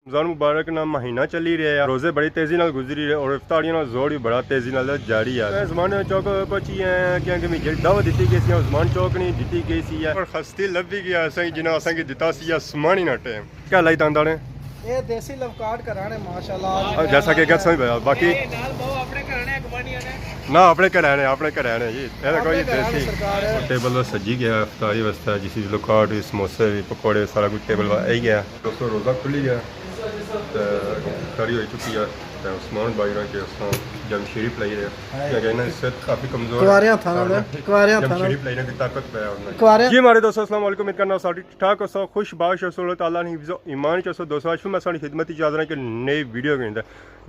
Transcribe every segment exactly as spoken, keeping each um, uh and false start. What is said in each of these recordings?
رمضان مبارک نا مہینہ چلی رہیا ہے، روزے بڑی تیزی نال گزری رہے اور افطاریاں نا زور بھی بڑا تیزی نال جاری ہے۔ عثمان چوک پہنچی ہیں، کیونکہ میں جڑی دعوت دیتی گئی سی، عثمان چوک نہیں دیتی گئی سی ہے، اور خستی لبھی گیا اساں کی، جنہاں اساں کی دتا سی عثمانی نا ٹائم۔ کیا لائی تاں دانے؟ یہ دیسی لوکاٹ کرانے ماشاءاللہ۔ جیسا کہ کہہ سمجھ پایا، باقی اے نال بہو اپنے گھرانے اگوانیاں نے۔ نہ، اپنے گھرانے، اپنے گھرانے جی۔ اے دیکھو جی، اپنے گھرانے دیسی سرکار ہے۔ ٹیبل تے سجی گیا افطاری واسطے، جس وچ لوکاٹ، سموسے بھی، پکوڑے، سارا کچھ ٹیبل تے آئی گیا۔ دوستو، روزہ کھلی گیا تے افطاری ہوئی چکی ہے۔ تے عثمان بھائی ہوراں کے اساں جمشیری پلائی رہے ہیں۔ کیا کہنا، اس وقت کافی کمزور ہے۔ کواریاں تھا نا، کواریاں تھا نا۔ جمشیری پلائی رہے ہیں، طاقت پہ ہے انہاں۔ کواریاں۔ جی ہمارے دوستو، السلام علیکم، امید کرنا ساری ٹھاک ہوسو، خوش باش ہوسو، اللہ تعالیٰ نے حفظ و ایمان چ ہوسو۔ دوستو، اج میں ساڑی خدمت چ حاضر ہاں کہ نئی ویڈیو کے اندر۔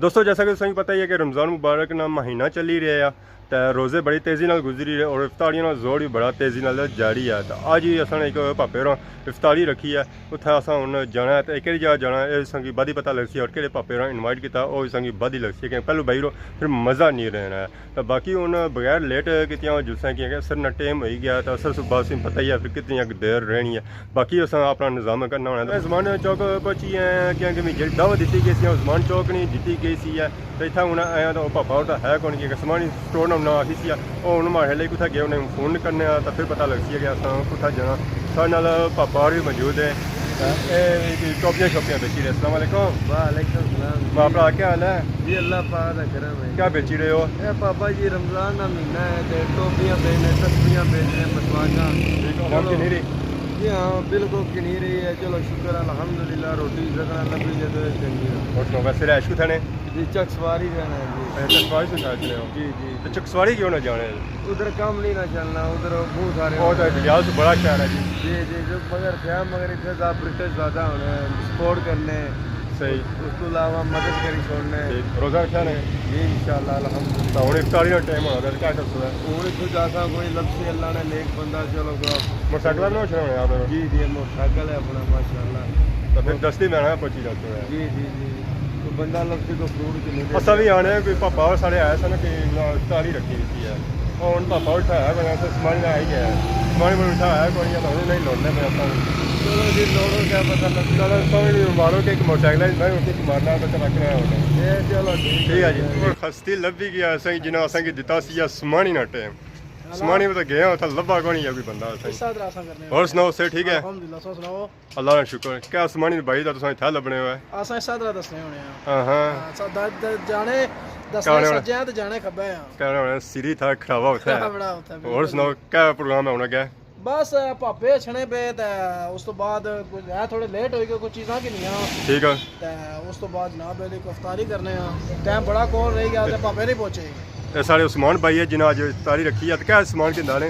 دوستو، جیسا کہ تساں کی پتہ ہی ہے کہ رمضان مبارک نا مہینہ چلی رہیا ہے، تے روزے بڑی تیزی نال گزری رہے اور افطاریاں نا زور بھی بڑا تیزی نال جاری ہے۔ تے اج ہی اساں نے ایک پاپے ہوراں افطاری رکھی ہے، اتھے اساں ہن جانا ہے۔ تے کیڑی جگہ جانا ہے، اے اساں کی بعد ہی پتہ لگسی، اور کیڑے پاپے ہوراں انوائٹ کیتا، او اساں کی بعد ہی لگسی، کہ پہلو بائی رو پھر مزہ نہیں رہنا ہے۔ تے باقی ہن بغیر لیٹ کیتیاں ہو جلساں کی، کہ عصر نا ٹائم ہوئی گیا، تے عصر صبح تساں پتہ ہی ہے پھر کتنی اک دیر رہنی ہے۔ باقی اساں اپنا نظام کرنا ہونا۔ عثمان چوک پہنچی ہیں، کیونکہ میں جڑی دعوت دیتی گئی سی، عثمان چوک نہیں دیتی گئی سی ہے۔ تے اتھا ہن آیا تے او پاپا ہور تاں ہے کون، کہ عثمانی سٹور نا نام آخی سی ہے۔ او ہن ماڑے لئی کتھا گئے، انہیں فون کرنے آ، تے پھر پتہ لگسی ہے کہ اساں کتھا جانا۔ ساڑے نال پاپا ہور بھی موجود ہیں۔ تے اے ٹوپیاں شوپیاں بیچی رہے۔ السلام علیکم۔ وعلیکم السلام۔ ماں بھرا کیا حال ہے؟ جی، اللہ پاک دا کرم ہے۔ کیا بیچی رہے ہو؟ اے پاپا جی، رمضان نا مہینہ ہے تے ٹوپیاں بیچنے، تسبیحاں بیچنے، مسواکاں۔ ٹھیک ہے، ہن چلو۔ کنی رہی؟ جی ہاں، بالکل کنی رہی ہے۔ چلو شکر الحمدللہ، روٹی زکنا لبھی جائے تو چنگی ہے۔ اور سناؤ، ویسے رہائش کتھے نے؟ جی، چک سواری رہنا ہے جی۔ اچھا، چک سواری سے شاید چلے ہو؟ جی، جی۔ تو چک سواری کیوں نہ جانے؟ ادھر کم نہیں نہ چلنا، ادھر بہت سارے او تو ہونے ہیں۔ ریاض بڑا شہر ہے جی۔ جی، جی، جو مگر تھیا، مگر اتنے زیادہ برٹش زیادہ ہونے ہیں، سپورٹ کرنے ہیں۔ صحیح۔ اس تو علاوہ مدد کری چھوڑنے ہیں۔ ٹھیک۔ روزہ رکھا نے؟ جی، انشاءاللہ، الحمدللہ۔ تو ہن افطاری نا ٹائم ہونا، پھر کیا کرسو ہے؟ ہن اتھوں جاساں کوئی لبسی اللہ نے نیک بندہ، چلو گا۔ موٹر سائیکل نہ ہونا یار؟ جی، جی، موٹر سائیکل ہے اپنا، ماشاءاللہ۔ تو پھر دستی میں آنا پہنچی جاتے ہیں۔ جی، جی، جی۔ کوئی بندہ لبسی کو فروٹ کی نہیں دے۔ اساں بھی آنے، کوئی پاپا اور سارے آئے سن کہ انہاں افطاری رکھی ہوئی ہے۔ اور ہن پاپا اٹھایا کوئی، اساں سمانی نہ آئی گیا۔ سمانی میں اٹھایا کوئی، یا تو ہن نہیں لوٹنے پہ اساں۔ چلو جی، لوڑو کیا پتہ لگے۔ چلو، سمجھ نہیں مارو کہ ایک موٹر سائیکل ہے، میں اس کو مارنا تو چلا کرا ہونا۔ اے چلو ٹھیک ہے۔ ٹھیک ہے جی۔ اور خستی لبھی گیا اساں کی، جنہاں اساں کی دتا سی یا سمانی نہ ٹائم۔ سمانی میں تو گیا، اتھا لبھا کوئی نہیں یا کوئی بندہ اساں کی۔ اس طرح اساں کرنے اور سناؤ، سے ٹھیک ہے؟ الحمدللہ، سو سناؤ۔ اللہ نا شکر۔ کیا سمانی بھائی دا تساں اتھا لبھنے ہوئے؟ اساں اس طرح دسنے ہونے ہاں۔ ہاں، ہاں۔ ہاں، سا-، دا-، دا-، جانے دسنے کہانے ہونا؟ سجے تے جانے کھبے ہاں۔ کہانے ہونا سری تھا کھڑاوا ہوتا ہے۔ کھڑاوا ہوتا ہے، اور بالکل۔ سناؤ، کیا پروگرام ہے ہونا کیا؟ بس، اے، پاپے اچھنے پے تے اس تو بعد کوئی ہے تھوڑے لیٹ ہوئی گئے، کوئی چیزاں کی نہیں آ۔ ٹھیک ہے۔ تے اس تو بعد جناب ایک افطاری کرنے ہاں۔ ٹائم بڑا کول رہ گیا تے پاپے نہیں پہنچے۔ اے سارے عثمان بھائی ہے جنہاں اج افطاری رکھی ہے، تے کیا سامان گھندا نے؟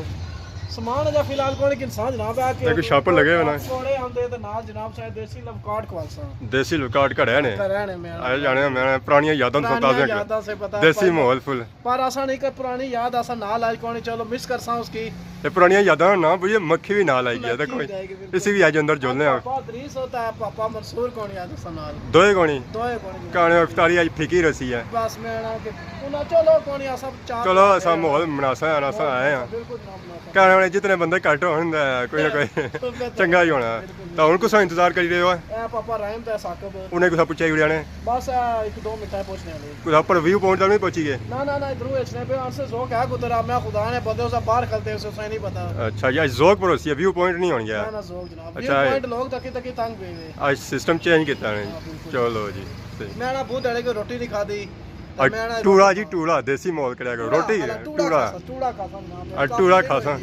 سامان اجا فی الحال کوئی نہیں گھنساں جناب، ہے کہ اے کوئی شاپر لگے ہوئے نا۔ پکوڑے آندے تے نال جناب سارے دیسی لوکاٹ کھوالساں۔ دیسی لوکاٹ گھڑے نے۔ گھڑے نے میں آ جانے میں پرانیاں یاداں تساں تازیاں کر۔ یاداں سے پتہ دیسی ماحول فل۔ پر اساں نہیں کوئی پرانی یاد اساں نال آئی کونی، چلو مس کرساں اس کی۔ اے پرانیاں یاداں نا، بھئی مکھی بھی نال آئی گیا، مکھی دیکھو۔ بھی آئی گئی، بالکل۔ اسی بھی اج اندر جلنے آں۔ پاپا ادریس ہوتا ہے، پاپا منصور کونی آج اساں نال۔ دوئے کونی؟ دوئے کونی۔ کہانے افطاری آج پھیکی رسی ہے۔ بس میں آنا کہ انہاں چلو کونی، اساں چار چلو، بندے اساں ہیں۔ ماحول مناسا ہے، اساں آئے ہاں۔ بالکل جناب، مناسا۔ کہانے جتنے بندے گھٹ ہون تے کوئی نہ کوئی تو بہتر چنگا ہی ہونا۔ بالکل۔ تو ہن کسا انتظار کری رہے ہو؟ اے پاپا رحیم تے ثاقب۔ انہیں کسا پوچھا ہی اڑیا نے؟ بس، آ، ایک دو منٹ ہے پہنچنے والے۔ کچھ اپر ویو پوائنٹ تک نہیں پہنچی گئے؟ نہ، نہ، نہ، ادھروں اچھنے پہ، ہن سے ذوق ہے کدھر آ، میں خدا نے بندے اسے باہر کھلتے، اسے، اسے نہیں پتا۔ اچھا، یہ ذوق پر ہوسی ہے، ویو پوائنٹ نہیں ہون گیا؟ نہ، نہ، ذوق جناب۔ اچھا، ویو پوائنٹ لوگ تکی تکی تنگ پہ ہوئے۔ آج سسٹم چینج کیتا نے۔ ہاں، بالکل۔ چلو جی، صحیح۔ میں نا بہت اڑے کو روٹی نہیں کھادی۔ تے آج میں نا ٹوڑا جی، ٹوڑا، دیسی ماحول کریا کرو۔ ٹوڑا، روٹی، ہاں، ٹوڑا۔ ٹوڑا کھاساں، ٹوڑا کھاساں جناب۔ آج ٹوڑا کھاساں۔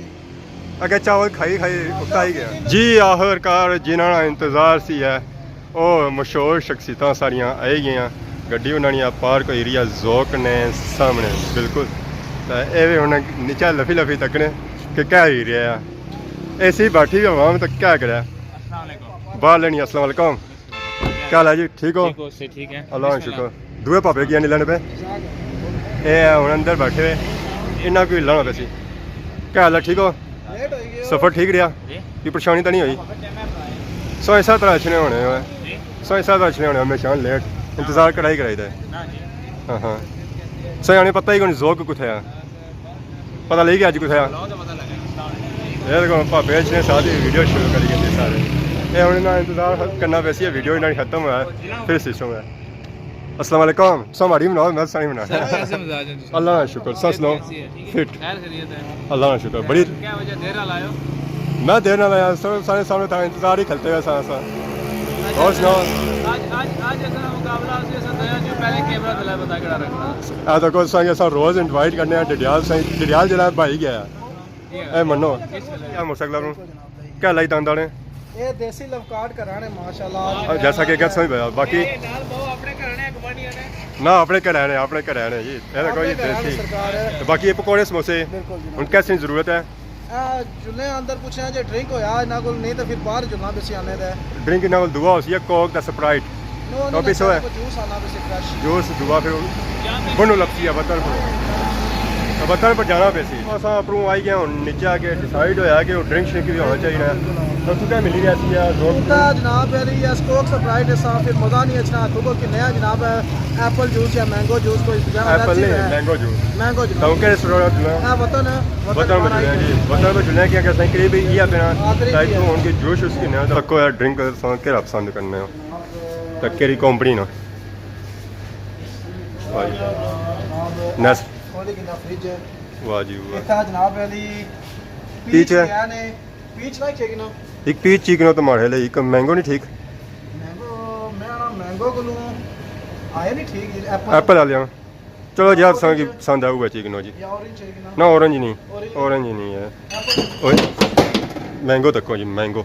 اگے چاول کھائی کھائی اکتا ہی گیا۔ جی، آخر کار جنہاں نا انتظار سی ہے، او مشہور شخصیتاں ساریاں آئی گئیاں۔ گڈی انہاں نی پارک ہوئی رہی ہے ذوق نے سامنے، بالکل۔ تے اے وی ہن نیچے لفی لفی تکنے کہ کیا ہوئی رہیا ہے۔ اے سی بیٹھی ہوئی عوام تے کیا کرے؟ السلام علیکم۔ باہر لینی، السلام علیکم۔ کیا حال ہے جی؟ ٹھیک ہو؟ ٹھیک ہو، سے ٹھیک ہے۔ اللہ کا شکر۔ دوئے پاپے کیا نہیں لینے پے؟ اے ہے ہن اندر بیٹھے ہوئے، انہاں کو ہی لانا پیسی۔ کیا حال ہے؟ ٹھیک ہو؟ سفر ٹھیک رہیا؟ جی۔ کوئی پریشانی تو نہیں ہوئی؟ سو ایسا طرح اچھنے ہونے ہوئے۔ جی۔ سو ایسا طرح اچھنے ہونے ہمیشہ لیٹ۔ انتظار کرائی کرائی دے۔ نہ جی۔ ہاں ہاں۔ سو یعنی پتہ ہی کونی ذوق کتھے آ۔ پتہ لگی گیا اج کتھے آ؟ بلاؤ تو پتہ لگے۔ اے دیکھو، پاپے اچھنے ساتھ ہی ویڈیو شروع کری گئے سارے۔ اے ہن انہاں انتظار کرنا پیسی، اے ویڈیو انہاں نی ختم ہویا، پھر سسٹم ہے۔ السلام علیکم، سلام علیکم، بناؤ، میں سانی بنا۔ کیسے مزاج ہے؟ اللہ کا شکر، سب سناؤ؟ کیسی ہے؟ ٹھیک ہے؟ فٹ۔ خیر خیریت ہے؟ اللہ کا شکر، بڑی۔ کیا وجہ دیر نال آئے ہو؟ میں دیر نال آیا، سر، سارے سامنے تھا، انتظار ہی کھلتے ہوئے سارا سا۔ اور سناؤ؟ آج، آج، آج ایسا مقابلہ، ایسا دیا جو پہلے کیمرہ دلا بتا کڑا رکھنا۔ اے دیکھو، سا، ایسا روز انوائٹ کرنے ہیں، ڈڈیال سائیں، ڈڈیال جڑا ہے، بھائی گیا ہے۔ اے منو، کیا موٹرسائیکل نوں؟ کیا لائی دانداں نے؟ اے دیسی لوکاٹ گھراں نے، ماشاءاللہ۔ جیسا کہ اگے سمجھ پایا، باقی اے نال بہو اپنے گھراں نے، گوانڈیاں نے۔ نہ، اپنے گھراں نے، اپنے گھراں نے جی۔ اے دیکھو جی، اپنے گھراں نے دیسی۔ سرکار ہے۔ تے باقی اے پکوڑے سموسے، بالکل جناب۔ ہن کیسی ضرورت ہے؟ اے جلنے اندر پوچھنا جے ڈرنک ہویا انہاں کول، نہیں تے پھر باہر جلنا پیسی آنے تے۔ ڈرنک انہاں کول دعا ہوسی ہے، کوک تے سپرائٹ۔ نو، تو نو، پیسو ہے؟ جوس آنا پیسی فریش۔ جوس دعا پھر بنو لپسی ہے، وطن پر۔ وطن پر جانا پیسی۔ اساں اپروں آئی گئے، ہن نیچے آ کے ڈیسائیڈ ہویا کہ ڈرنک شرنک بھی ہونا چاہیے۔ تو تو کیا ملی رہیا سی یار؟ اتھا جناب ہے یا کوک سپرائٹ ہے، صاف مزہ نہیں اچھنا۔ تو کو کنے آ جناب ہے، ایپل جوس یا مینگو جوس کوئی زیادہ ایپل اچھی نہیں، ہے۔ مینگو جوس۔ مینگو جوس۔ تو کہڑے سٹور ہے؟ اے وطن ہے، وطن وطن پر جلیا جی، وطن پر جلیا کہ اگر سائیں قریب ہی ہے پینا، آ، قریب ہی ہے۔ تو ہن کے جوس اس کی نیا تک کوئی ڈرنک سان کے پسند کرنے ہو۔ تے کیڑی کمپنی نا؟ واہ جی۔ نیس۔ کھولے کنا فریج ہے۔ واہ جی واہ۔ اتھا جناب علی پیچ پیچ ہے۔ کیا نے؟ پیچ لائک چیک نا۔ ایک پیچ چیک نا تو ماڑے لے، ایک مینگو نہیں ٹھیک؟ مینگو، میں نا مینگو کولوں آیا نہیں ٹھیک جی، ایپل۔ ایپل والے ہاں۔ چلو جی، آپ سانگی پسند ہے وہ چیک نا جی۔ یا اورنج چیک نا۔ نہ، اورنج نہیں، اورنج۔ اورنج نہیں ہے۔ ایپل۔ اوئے، مینگو تکو جی، مینگو۔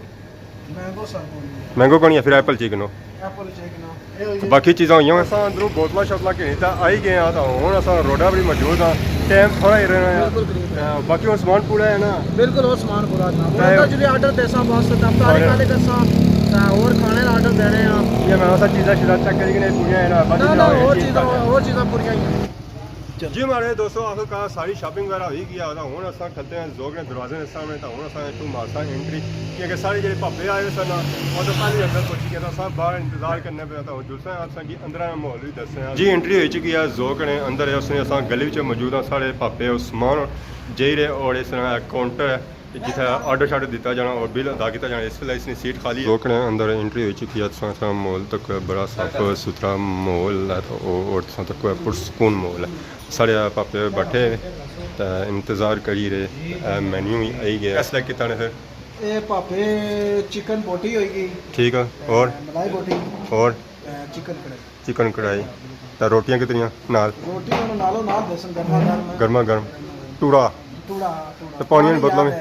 مینگو سر کونی ہے۔ مینگو کونی ہے، پھر ایپل چیک نو۔ ایپل چیک نو۔ اے ہوئی تو ہے۔ باقی چیزاں ہوئیاں۔ اساں اندروں بوتلاں شوتلاں گھنی تے آئی گئے ہاں، تاں ہن اساں روڈا پر ہی موجود ہاں۔ ٹائم تھوڑا ہی رہنا ہے۔ بالکل قریب ہے۔ اے، باقی ہن سامان پورا ہے نا؟ بالکل، او سامان پورا جناب۔ تے او تاں جلے آرڈر دیساں بس، تے افطاری سارے نالے کرساں، تے ہور کھانے نا آرڈر دینے آں۔ یہ میں اساں چیزاں شیزاں چیک کری کہ نہیں پوریاں ہیں نا، باقی نہ، نہ، جاؤ، یہ ہور چیز چیزاں، کر لیں۔ ہور چیزاں پوریاں ہی ہیں۔ چلو۔ جی ماڑے دوستو، آخر کار ساری شاپنگ وغیرہ ہوئی گیا، تاں ہن اساں کھلتے ہیں ذوق نے دروازے نے سامنے، تاں ہن اساں اتھوں مارساں انٹری، کیونکہ سارے جڑے پاپے آئے سن نا، وہ تو پہلے اندر پہنچی گئے، تاں سب باہر انتظار کرنے پہ، تاں ہن جلسے ہیں، اساں کی اندر ماحول بھی دستے ہیں۔ جی انٹری ہوئی چکی ہے ذوق نے اندر، اس نے اساں گلی وچ موجود ہاں، سارے پاپے عثمان جائی رہے اور اس طرح کاؤنٹر ہے۔ جتھے آرڈر شارڈر دتا جانا اور بل ادا کیتا جانا، اس ویلے اس نی سیٹ خالی ہے۔ ذوق نے اندر انٹری ہوئی چکی ہے، تساں، تساں ماحول تک بڑا صاف ستھرا ماحول ہے، تو او، اور تساں تک پرسکون ماحول ہے۔ سارے پاپے بیٹھے تے انتظار کری رہے، اے مینیو ہی آئی گیا۔ کیا سلیکٹ کیتا نے پھر؟ اے پاپے چکن بوٹی ہوئی گئی۔ ٹھیک ہے، اور؟ ملائی بوٹی۔ اور؟ اے چکن کڑھائی۔ چکن کڑھائی۔ تے روٹیاں کتنیاں نال؟ روٹی انہوں نالوں نال دیسن، گرما گرم۔ گرما گرم۔ ٹوڑا۔ ٹوڑا، ہاں، ٹوڑا۔ تے پانی والی بوتلاں وچ؟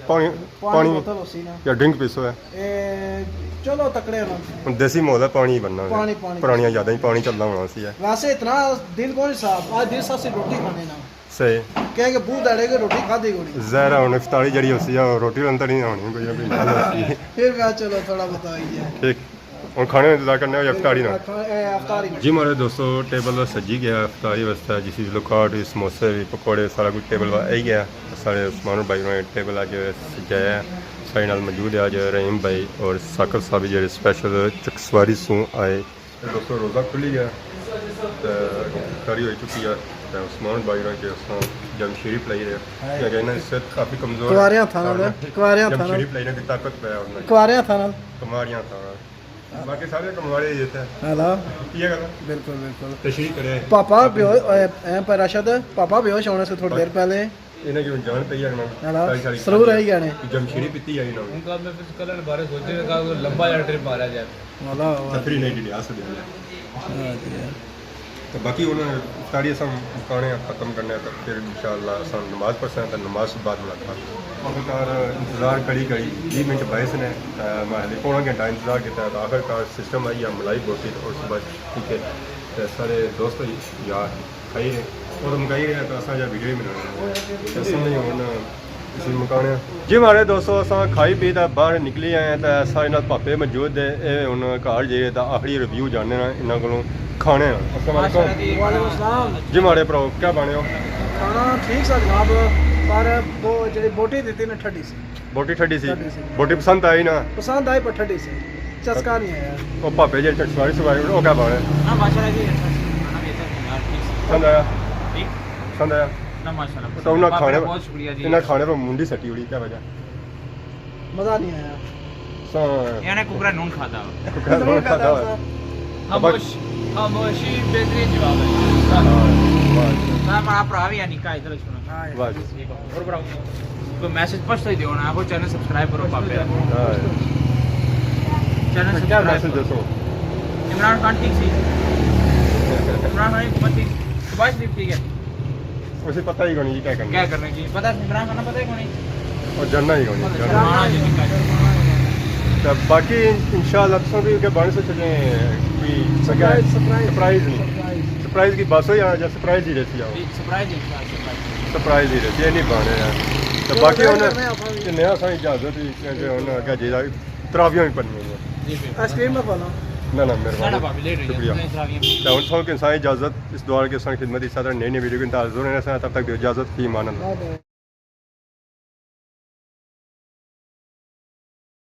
پانی، پانی پانی بوتل ہوسی نا۔ یا ڈرنک پیسو ہے؟ اے، چلو تکڑے ہو۔ ہن دیسی ماحول ہے، پانی ہی بننا ہے۔ پانی، پانی۔ پرانیاں یاداں ہی، پانی چلدا ہونا سی ہے۔ ویسے اتنا دل کون صاحب، آج دل ساسی روٹی کھانے نا۔ صحیح۔ کہہ کے بہت داڑے کے روٹی کھادی کونی۔ ظاہر ہے ہن افطاری جڑی ہوسی ہے، روٹی رنتڑی نہیں ہونی، کوئی نہ کوئی گل ہوسی۔ پھر میں چلو تھوڑا بہت آئی ہے۔ ٹھیک۔ ہن کھانے نا انتظار کرنے ہو یا افطاری نا؟ کھا-، اے، افطاری نا۔ جی ماڑے دوستو، ٹیبل سجی گیا افطاری واسطے، جس وچ لوکاٹ، سموسے، پکوڑے، سارا کچھ ٹیبل پر آئی گیا۔ سارے عثمان بھائی ہوراں ٹیبل اج سجایا ہے۔ سارے نال موجود ہے اج رحیم بھائی اور ثاقب صاحب جڑے اسپیشل چکسواری سوں آئے۔ دوستو، روزہ کھلی گیا تے افطاری ہوئی چکی ہے تے عثمان بھائی ہوراں کے اساں جمشیری پلائی رہے کیونکہ انہاں دی صحت کافی کمزور ہے۔ کواریاں تھا نال، کواریاں تھا نال۔ جمشیری پلائی نے دی طاقت پہ ہے انہاں دی۔ کواریاں تھا نال۔ کماریاں تھا۔ باقی سارے کمارے ہی اتھے۔ ہاں۔ یہ گل ہے۔ بالکل، بالکل۔ تشریح کرے۔ پاپا بیہوش، اے، اے، پر راشد، پاپا بیہوش ہونے سے تھوڑی دیر پہلے۔ انہاں کی ہن جان پئی ہے نا۔ ہاں۔ ساری، ساری سرور آئی گیا نے۔ جمشیری پیتی آئی نا۔ ہن کل میں پھر کل بارے سوچے گا کہ لمبا جا ٹرپ مارا جائے۔ والا، والا۔ تفریح نہیں ڈی آ سکدے۔ ہاں جی، ہاں۔ تے باقی ہن افطاری اساں مکانے آں، ختم کرنے آں، تے پھر انشاءاللہ اساں نماز پڑھساں، تے نماز سے بعد ملاقات۔ آخرکار انتظار کری کری ویہہ منٹ بائیس نے، تے میں ہلے پونا گھنٹہ انتظار کیتا، تے آخرکار سسٹم آئی گیا، ملائی بوٹی تے اس بعد ٹھیک ہے۔ تے سارے دوست یار کھائی رہے اور مکائی رہے، تے اساں جا ویڈیو ہی بنانا۔ تے اساں نے ہن اسی مکانے آں۔ جی ماڑے دوستو، اساں کھائی پی تے باہر نکلی آئے ہیں تے سارے نال پاپے موجود دے۔ اے ہن گھر جائیے تے آخری ریویو جاننے نا انہاں کولوں کھانے نا۔ السلام علیکم۔ وعلیکم السلام۔ جی ماڑے پراؤ، کیا بنے ہو؟ کھانا ٹھیک سا جناب، پر وہ جڑی بوٹی دیتی نا ٹھڈی سی۔ بوٹی ٹھڈی سی؟ ٹھڈی سی۔ بوٹی پسند آئی نا؟ پسند آئی پر ٹھڈی سی، چسکا نہیں آیا۔ وہ پاپے جڑے چکسواری سواری، وہ کیا بنے؟ ہاں، ماشاءاللہ جی، اچھا سی، کھانا بھی اچھا سی یار، ٹھیک سی۔ پسند آیا؟ ٹھیک۔ پسند آیا؟ نہ، ماشاءاللہ، تو انہاں پاپے کھانے، بہت شکریہ جی۔ انہاں کھانے پر منڈی سٹی اڑی، کیا وجہ؟ مزہ نہیں آیا۔ ہاں۔ یعنی ککڑا نون کھادا ہوا۔ ککڑا نون کھادا ہوا۔ خاموش، خاموشی بہترین جواب ہے۔ ہاں، واہ جی۔ میں ہمارا بھرا بھی ہے نکا ادھر چھوڑا۔ ہاں۔ واہ جی۔ اور بھرا، کوئی میسج پچھتا ہی دیو نا، آپ چینل سبسکرائب کرو پاپے۔ ہاں۔ چینل کیا سبسکرائب میسج کرو۔ دسو؟ عمران خان ٹھیک سی؟ عمران خان کی حکومت ٹھیک سی؟ شہباز شریف ٹھیک ہے؟ اسے پتہ ہی کونی جی کیا کرنا۔ کیا کرنا جی؟ پتہ سی عمران خان پتہ ہی کونی۔ اور جاننا ہی کونی، جاننا۔ ہاں جی، نکا جی۔ تے باقی انشاءاللہ تساں بھی اگے بن سکتے ہیں کوئی سرپرائز، سرپرائز۔ سرپرائز نہیں۔ سرپرائز۔ سرپرائز کی بس ہو یا، یا سرپرائز ہی رہتی ہے؟ جی، سرپرائز ہی، سرپرائز۔ سرپرائز ہی رہتی ہے، نہیں بنے ہیں۔ تو باقی ہن کہ نیا سا اجازت ہی کہ ہن اگے جی تراویاں بھی پڑھنی ہیں۔ جی، بالکل۔ آئس کریم میں پانا۔ نہ، نہ، مہربانی۔ نہ، نہ، بھابی، لیٹ ہوئی ہے۔ شکریہ۔ تراویاں بھی۔ تو ہن سو کہ سائیں اجازت، اس دعا کے ساتھ خدمت اس طرح نئی نئی ویڈیو کے انداز ضرور رہنا سا، تب تک دیو اجازت، فی امان اللہ۔ بائے بائے۔